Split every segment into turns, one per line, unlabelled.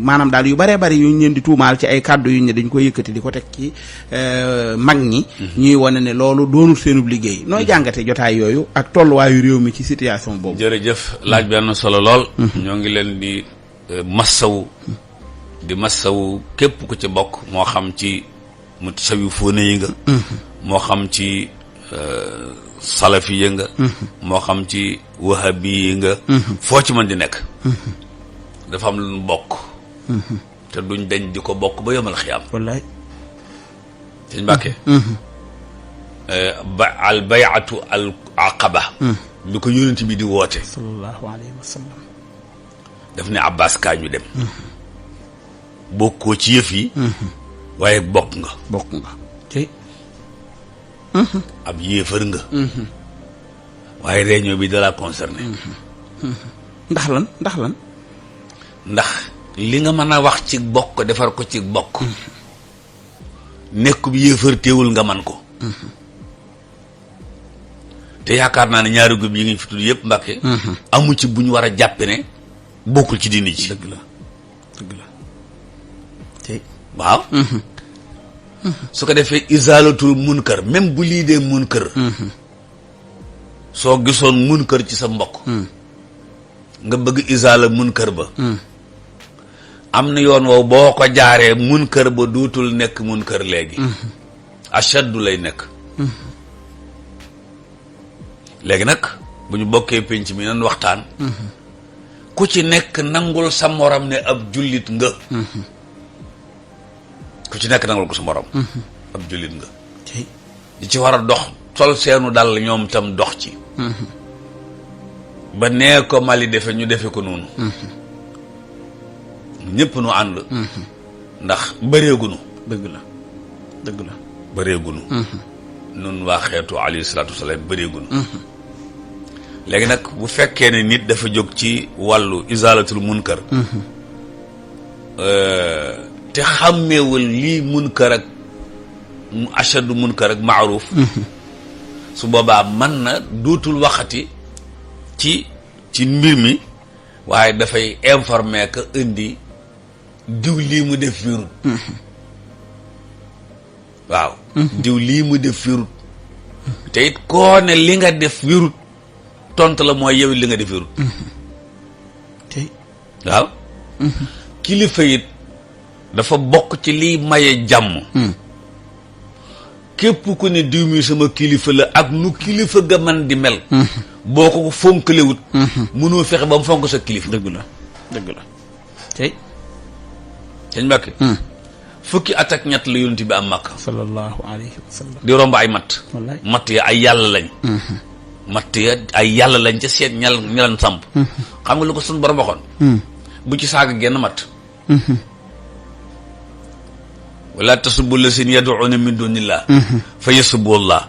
maanaam daal yu baree bari yu ñu leen di tuumaal ci ay kàddu yu ñu ne dañ koy yëkkati di ko teg ci mag ñi ñuy wane ne loolu doonul seenub liggéey nooy jàngate jotaay yooyu ak tolluwaayu réew mi ci situation boobu.
jërëjëf laaj bi am na solo lool. ñoo ngi leen di massawu di massawu képp ku ci bokk moo xam ci mutasawwifuuna yi nga moo xam ci salafi yi nga moo xam ci wahabi yi nga foo ci mën di nekk dafa am lu ñu bokk te duñ dañ di ko bokk ba yomal xiyaam
wallaay
sëñ Mbàkke al bay'atu al aqaba bi ko yonent bi di woote
sallallahu alayhi wa sallam
daf ne Abbas kaa ñu dem bokkoo ci yëf yi waaye bokk nga
tey
ab yéefar nga waaye réunion bi da la concerné
ndax lan
ndax li nga mën a wax ci bokk defar ko ci bokk nekk bi yéefar teewul nga man ko te yaakaar naa ne ñaari gub yi ngi fi tudd yëpp Mbàkke amu ci bu ñu war a jàppe ne bokkul ci diini ji
dëgg la tey
waaw su ko defee izalatul munkar même bu lii dee munkar soo gisoon munkar ci sa mbokk nga bëgg izala munkar ba am na yoon woowu boo ko jaaree munkar ba duutul nekk munkar léegi ashaddu lay nekk léegi nag bu ñu bokkee penc mi nan waxtaan ku ci nekk nangul sa morom ne ab jullit nga ku ci nekk nangul ko sa morom ab jullit nga di ci war a dox sol seenu dal ñoom tam dox ci ba nee ko Mali defe ñu defe ko noonu ñëpp nu ànd ndax bëreegunu
dëgg la
bëreegunu nun waa xeetu alayhi salaatu wasalaam bëreegunu léegi nag bu fekkee ne nit dafa jóg ci wàllu izalatul munkar te xàmmeewul lii munkar ak ashadu munkar ak maaruf su boobaa mën na dootul waxati ci mbir mi waaye dafay informer que indi diw lii mu def wirut waaw diw lii mu def wirut te it koo ne li nga def wirut tontu la mooy yow li nga def wirut waaw kilifa it dafa bokk ci liy maye jàmm képp ku ne diw mi sama kilifa la ak nu kilifa ga man di mel boo ko fonkalewut mënoo fexe ba mu fonk sa kilifa
dëgg la tey
sëñ Mbàkke fukki at ak ñett la yonent bi am Makka
sallallahu alayhi wa sallam
di romb ay matt
wallaay
matt ya ay yàlla lañ matt ya ay yàlla lañ ca seet ñalan samp xam nga lu ko suñu borom waxoon bu ci saaga genn matt wala tasubbu llaziina yad'uuna min duunillah fa yasubbu Allah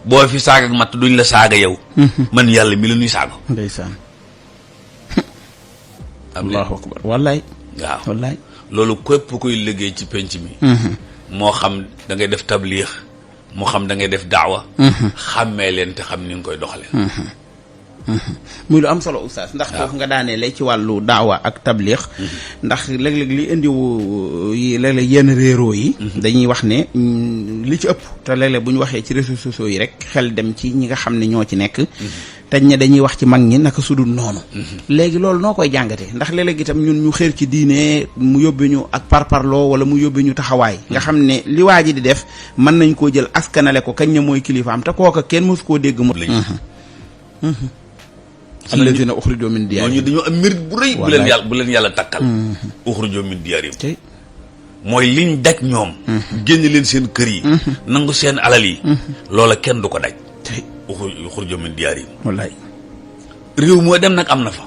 boo fi saaga ak matt duñ la saaga yow man yàlla mi la ñuy saaga
ndeysaan allahu akbar wallaay
waaw
wallaay
loolu képp kuy liggéey ci penc mi moo xam da ngay def tabliix moo xam da ngay def daawa xàmmee leen te xam ni nga koy doxale
muy lu am solo oustaz ndax foofu nga daanee lay ci wàllu daawa ak tabliix ndax léeg-léeg li indiwu yi léeg-léeg yenn réeroo yi dañuy wax ne li ci ëpp te léeg-léeg bu ñu waxee ci réseaux sociaux yi rek xel dem ci ñi nga xam ne ñoo ci nekk tañ ne dañuy wax ci mag ñi naka sudul noonu léegi loolu noo koy jàngatee ndax léeg-léeg itam ñun ñu xër ci diine mu yóbbe ñu ak parparloo wala mu yóbbe ñu taxawaay nga xam ne li waa ji di def mën nañ koo jël askanale ko kañ ne mooy kilifaam te kooka kenn mosu koo dégg mu alladina uxrijoo min diyaarihim
ñooñu dañoo am mérite bu rëy bu leen yàlla takkal uxrijoo min diyaarihim mooy liñ daj ñoom génn leen seen kër yi nangu seen alal yi loola kenn du ko daj uxrijoo min diyaarihim
wallaay
réew moo dem nag am na fa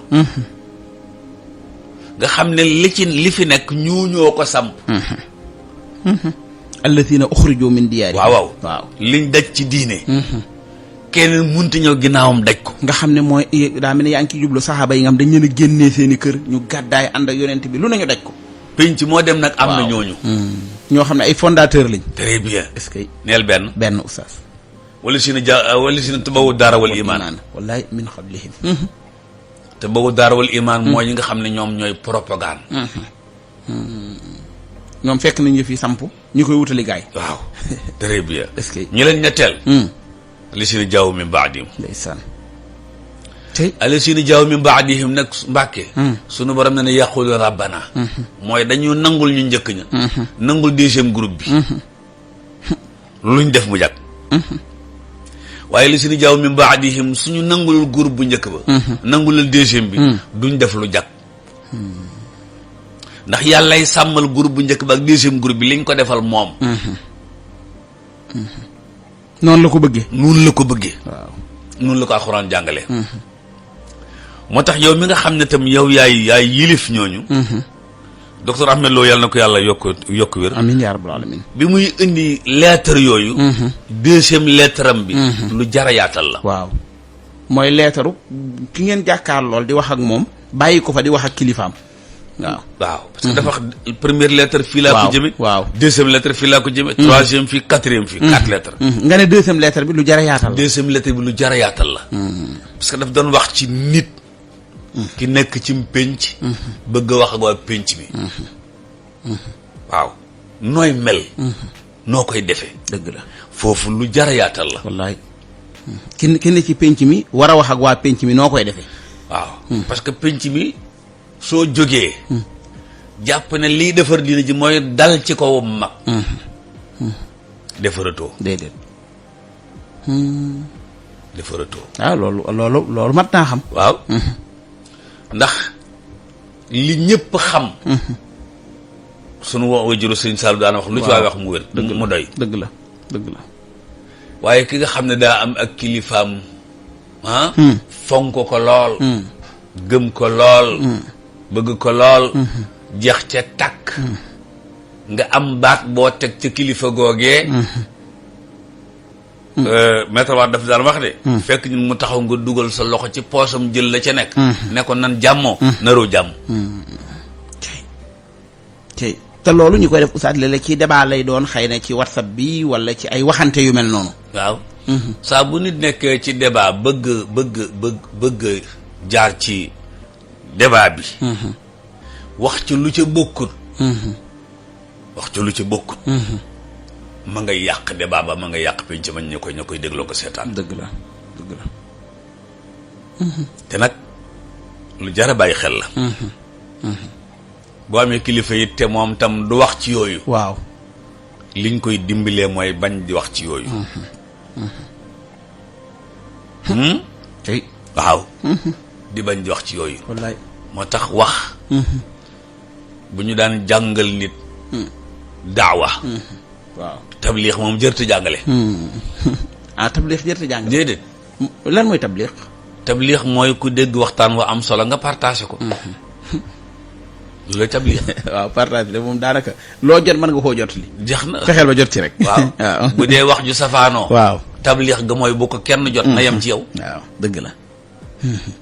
nga xam ne li fi nekk ñoo ko samp
alladina uxrijoo min diyaarihim
waaw liñ daj ci diine kenn munti ñëw ginnaawam daj ko
nga xam ne mooy daa mel ne yaa ngi ciy jublu saxaaba yi nga xam dañ leen a génnee seen i kër ñu gàddaay ànd ak yonent bi lu nañu daj ko
penc moo dem nag am na ñooñu
ñoo xam ne ay fondateur lañ
très bien
est-ce que
neel benn
oustaz
wala si na tabawu daara wal imaan
wallaay min qablihim
tabawu daara wal imaan mooy ñi nga xam ne ñoom ñooy propagande
ñoom fekk nañ ñu fi samp ñu koy wutali gaay.
waaw très bien.
est-ce que
ñi leen ñetteel. alisina jaaw min baadihim.
ndeysaan. tey
alisina jaaw min baadihim nag Mbàkke. sunu borom ne yaqulu rabbana. mooy dañu nangul ñu njëkk ña. nangul deuxième groupe bi. luñ def mu jàpp. waaye alisina jaaw min baadihim suñu nangulul groupe bu njëkk ba. nangulul deuxième bi. duñ def lu jàpp. ndax yàllay sàmmal groupe bu njëkk ba ak deuxième groupe bi liñ ko defal moom.
noonu la ko bëggee.
noonu la ko bëggee.
waaw
noonu la ko alxuraan jàngalee. moo tax yow mi nga xam ne tam yow yaay yilif ñooñu. docteur Ahmed Lo yàlla na ko yàlla yokk wér.
amiin yaa rabbal aalamiin.
bi muy indi lettre yooyu. deuxième lettre am bi. lu jara yaatal la.
waaw mooy lettre ki ngeen jàkkaar lool di wax ak moom bàyyi ko fa di wax ak kilifaam. waaw
parce que dafa wax première lettre fii laa ko jëme.
waaw
deuxième lettre fii laa ko jëme. troisième fii quatrième fii. 4 lettres.
nga ne deuxième lettre bi lu jar a yaatal la.
deuxième lettre bi lu jar a yaatal la. parce que daf doon wax ci nit. ki nekk ci pénc. bëgg a wax ak waa pénc bi. waaw nooy mel. noo koy defee.
dëgg la
foofu lu jar a yaatal la.
wallaay ki ne ci pénc mi war a wax ak waa pénc mi noo koy defee.
waaw parce que pénc mi. soo jógee jàpp ne liy defar diina ji mooy dal ci kaw mag defaratoo
déedéet
defaratoo
waaw loolu mat naa xam.
waaw ndax li ñëpp xam sunu wajuru sëñ Sall daan wax lu ci waay wax mu wér mu doy
dëgg la
waaye ki nga xam ne daa am ak kilifaam fonk ko lool gëm ko lool bëgg ko lool jeex ca takk nga am baat boo teg ca kilifa googee maître Wade daf daan wax de fekk ñun mu taxaw nga dugal sa loxo ci poosam jël la ca nekk ne ko nan jàmmoo naroo jàmm
tey te loolu ñu koy def oustaz léeg-léeg ci débat lay doon xëy na ci whatsapp bi wala ci ay waxante yu mel noonu.
waaw saa bu nit nekkee ci débat bëgg jaar ci débat bi wax ci lu ca bokkut ma nga yàq débat ba ma nga yàq penc ma ña koy dégloo ko seetaan
dëgg la
te nag lu jara bàyyi xel la boo amee kilifa yi te moom tam du wax ci yooyu
waaw
liñ koy dimbalee mooy bañ di wax ci yooyu
tey
waaw di bañ di wax ci yooyu
wallaay
moo tax wax bu ñu daan jàngal nit daawa
waaw
tabliix moom jërte jàngale
tabliix jërte jàngale
déedéet
lan mooy tabliix
mooy ku dégg waxtaan wa am solo nga partagé ko lu lay tabliix
waaw partagé de moom daanaka loo jot mën nga koo jot li
jeex na
fexeel ba jot ci rek
waaw bu dee wax ju safaanoo
waaw
tabliix ga mooy bu ko kenn jot na yem ci yow
waaw dëgg la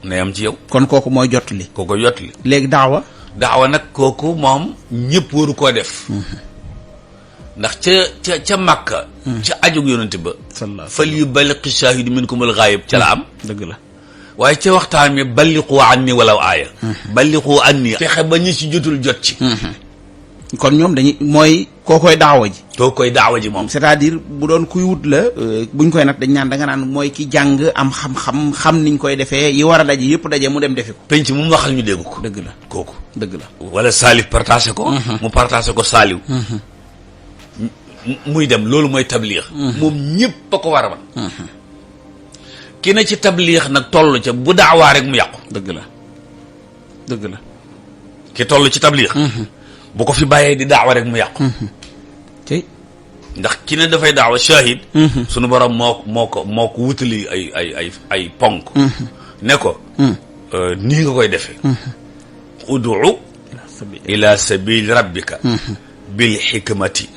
na yem ci yow
kon kooku mooy jot li
kooko jot li
léegi daawa
nag kooku moom ñëpp waru koo def ndax ca Makka ca ajug yonente ba fal yuballighi shaahidu minkumul ghaayib ca la am
dëgg la
waaye ca waxtaan mi balliqu anni walaw aaya balliqu anni fexe ba ñi ci jotul jot ci
kon ñoom dañuy mooy kookoy daawa ji
moom
c'est-à-dire bu doon kuy wut la buñ koy nat dañ naan da nga naan mooy ki jàng am xam niñ koy defee yi war a daje yëpp daje mu dem defi ko
penc mu waxal ñu dégg ko
dëgg la
kooku
dëgg la
wala Salif partagé ko mu partagé ko Saliw muy dem loolu mooy tabliix moom ñëpp a ko war a man ki ne ci tabliix nag toll ca bu daawaa rek mu yàqu
dëgg la
ki toll ci tabliix bu ko fi bàyyee di daawa rek mu yàqu
tey
ndax ki ne dafay daawa shahid sunu borom moo ko wutali ay ponk ne ko nii nga koy defee udu ila sabili rabbika bil hikmati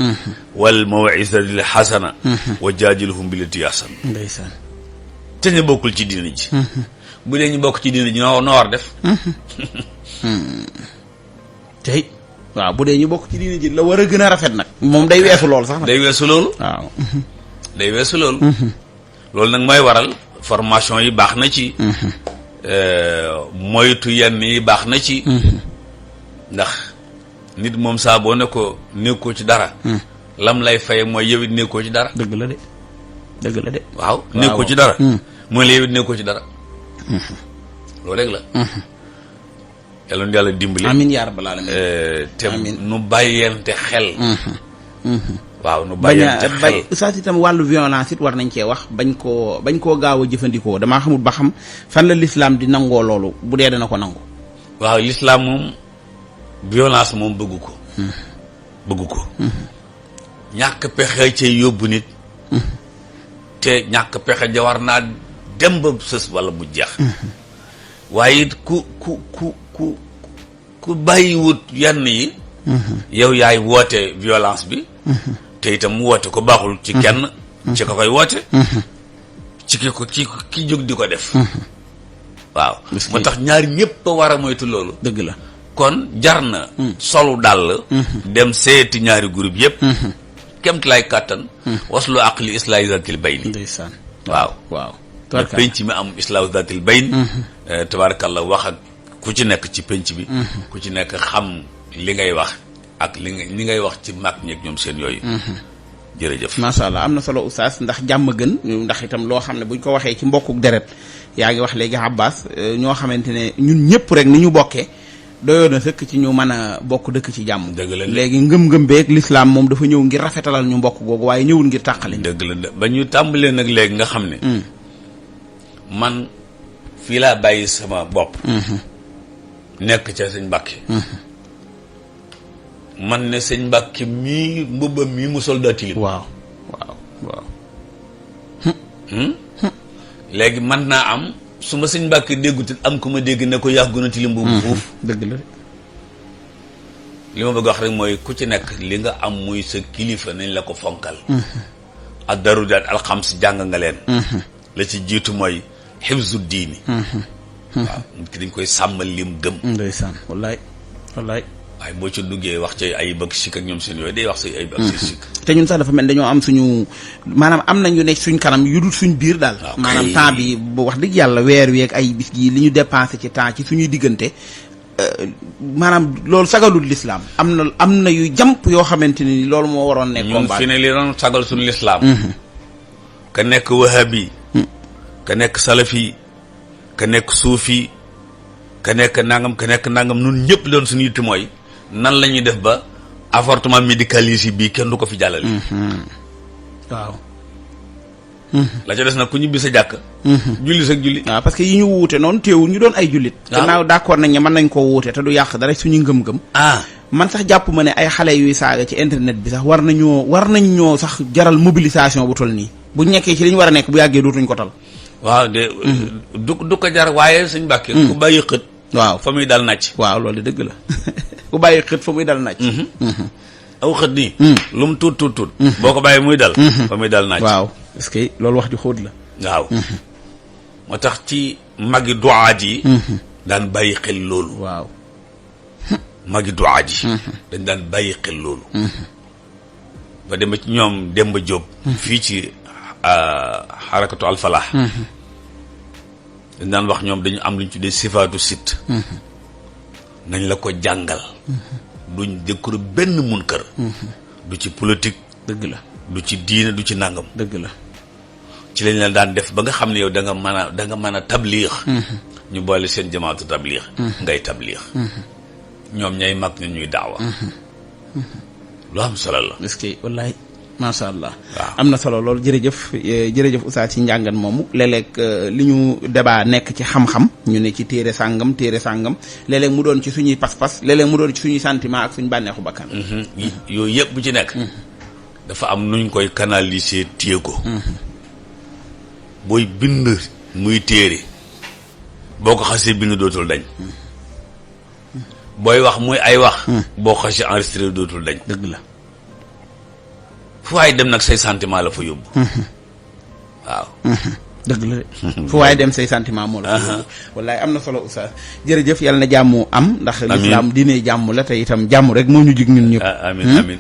wal maw'izati al hasana wa jaadilhum billati ahsan
ndeysaan
te ñu bokkul ci diina ji bu dee ñu bokk ci diina ji noo war def
tey waaw bu dee ñu bokk ci diina ji la war a gën a rafet nag moom day weesu lool sax nag
day weesu loolu
waaw
day weesu loolu loolu nag mooy waral formation yi baax na ci moytu yenn yi baax na ci ndax nit moom saa boo ne ko nekkoo ci dara lam lay faye mooy yow it nekkoo ci dara.
dëgg la de dëgg la de.
waaw nekkoo ci dara. mooy la yow it nekkoo ci dara. loolu rek la. yàlla na yàlla dimbali.
amiin yaa rabbal aalamiin.
te nu bàyyente xel. waaw nu bàyyente xel.
Oustaz itam wàllu violence it war nañ cee wax bañ koo gaaw a jëfandikoo damaa xamul ba xam fan la lislaam di nangoo loolu bu dee dana ko nangu.
waaw lislaam moom violence moom bëggu ko. bëggu ko. ñàkk pexe cee yóbbu nit. te ñàkk pexe ja war naa dem ba sës wala bu jeex. waaye it ku bàyyiwut yenn yi. yow yaay woote violence bi. te itam woote ko baaxul ci kenn. ci ka koy woote. ci ki jóg di ko def. waaw moo tax ñaari ñëpp a war a moytu loolu.
dëgg la
kon jar na. solu dàll. dem seeti ñaari groupe yëpp. kemt lay kàttan. waslu aqli islaahi zatil bayni.
ndeysaan
waaw. nag penc mi am islaahu zatil bayni. tabarakallah wax ak ku ci nekk ci penc bi. ku ci nekk xam li ngay wax ak li ngay wax ci mag ñeeg ñoom seen yooyu. jërëjëf
macha allah am na solo oustaz ndax jàmm gën ndax itam loo xam ne buñ ko waxee ci mbokkuk deret yaa ngi wax léegi Abbas ñoo xamante ne ñun ñëpp rek ni ñu bokkee doyoon na sëkk ci ñu mën a bokk dëkk ci jàmm.
dëgg la
léegi ngëm-ngëm beeg lislaam moom dafa ñëw ngir rafetalal ñu mbokk googu waaye ñëwul ngir tàqale.
dëgg la ba ñu tàmbalee nag léegi nga xam ne. man fii laa bàyyi sama bopp. nekk ca sëñ Mbàkke. man ne sëñ Mbàkke mii mbubbam mii mu soldat tilim.
waaw.
léegi man naa am su ma sëñ Mbàkke déggutit am ku ma dégg ne ko yàq gën a tilim boobu foofu.
dëgg la
li ma bëgg wax rek mooy ku ci nekk li nga am muy sa kilifa nañ la ko fonkal. ak darudaat alxams jàng nga leen. la ci jiitu mooy xifzu diini. waaw nit ki dañ koy sàmmal lim gëm.
ndeysaan wallaay.
waaye boo ci duggee wax ci ay bëgg sikk ak ñoom seen yooyu day wax say ay bëgg sikk.
te ñun sax dafa mel dañoo am suñu maanaam am nañu ne suñ kanam yu dul suñ biir daal. maanaam temps bi bu wax dëgg yàlla weer wi ak ay bis gi li ñu dépensé ci temps ci suñuy diggante maanaam loolu sagalul lislaam am na yu jàmp yoo xamante ni loolu moo waroon nekk.
ñun fi ne li doon sagal suñu lislaam. ka nekk wahabi. ka nekk salafi. ka nekk suufi. ka nekk nangam nun ñëpp doon suñu yitte mooy. nan la ñuy def ba avortement médicalisé bii kenn du ko fi jàllale.
waaw.
la ca des nag ku ñibbi sa jàkk. julli sa julli.
waaw parce que yi ñu wuute noonu teewul ñu doon ay jullit. waaw gannaaw d'accord nañ ne mën nañ koo wuute te du yàq dara suñu ngëm-ngëm. man sax jàpp ma ne ay xale yuy saaga ci internet bi sax war nañ ñoo sax jaral mobilisation bu toll nii. bu nekkee ci li ñu war a nekk bu yàggee dootuñ ko tal.
waaw de du ko jar waaye suñ Mbàkke ku bàyyi xët.
waaw
fa muy dal nàcc.
waaw loolu dëgg la ku bàyyi xët fa muy dal nàcc.
aw xët nii. lu mu tuut. boo ko bàyyi muy dal. fa muy dal nàcc.
waaw parce que loolu wax ju xóot la.
waaw. moo tax ci magi duwaat yi. daan bàyyi xel loolu.
waaw.
magi duwaat yi. dañ daan bàyyi xel loolu. ba demee ci ñoom Demba Diop. fii ci xarakatu alfalaax. dañ daan wax ñoom dañu am lu ñu tuddee sifaatu sit. nañ la ko jàngal. duñ dékkoru benn munkar. du ci politique.
dëgg la
du ci diine du ci nangam.
dëgg la
ci lañ la daan def ba nga xam ne yow da nga mën a tabliix. ñu boole seen jamaatu tabliix. ngay tabliix. ñoom ñay mag ñu ñuy daawa. lu am solo la.
est-ce que wallaay macha allah.
waaw
am na solo lool jërëjëf Oustaz ci njàngan moomu léeg-léeg li ñu débat nekk ci xam-xam ñu ne ci téere sàngam léeg-léeg mu doon ci suñuy pas-pas léeg-léeg mu doon ci suñuy sentiment ak suñu bànneexu bakkan.
yooyu yëpp bu ci nekk. dafa am nuñ koy canaliser téye ko. booy bind muy téere boo ko xasee bind dootul dañ. booy wax muy ay wax. boo xasee enregistré dootul dañ.
dëgg la.
fu waaye dem nag say sentiment la fa yóbbu. waaw.
dëgg la de fu waaye dem say sentiment moo la fa yóbbu. wallaay am na solo Oustaz jërëjëf yàlla na jàmm am. ndax lislaam diine jàmm la te itam jàmm rek moo ñu jig ñun ñëpp.
amiin amiin amiin.